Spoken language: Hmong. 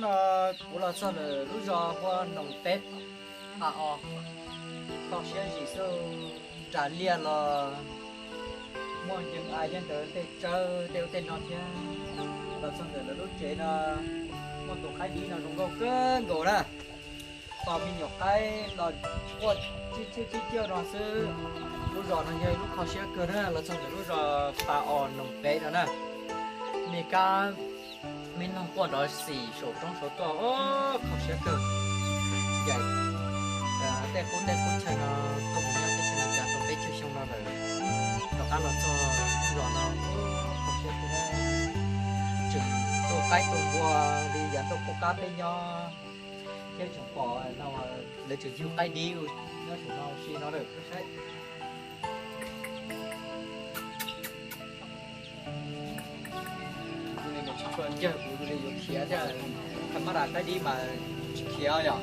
No kuv los txog lawm lub zos hu ua Noom Peb, a o, kho siab zim xwb, nras liaj los muaj ncees a yeej ntawd tej tsawb tej ub tej no thiab. Los txog ntawm lawv lub tsev no muaj tus qaib dib no zoo nkauj kawg nkaus na. Tos me nyuam qaib los quaj tsib tsib tsib ciaj no xwb. Lub zos no yog lub kho siab kawg na, los txog ntawm lub zos Pa Os Noom Peb no na. Me kab me noog quaj nrov xis saum roob saum tuaj, kho siab kawg. Yaim tej qub teb qub chaw no tuaj mus nyob teb chaws Amelikas tau peb caug xyoo no lawm, rov qab los txog lub zos no, kho siab kawg. Tseem tua qaib tua npua li yav ntuj qub qab peb nyob thiab tseem pom no, lawv tseem yug qaib dib nyob saum no ua si no lawm. Tus li ncaj kuv tus li yuav khiav thiab, tha mab ras qaib dib mas tsis khiav yom.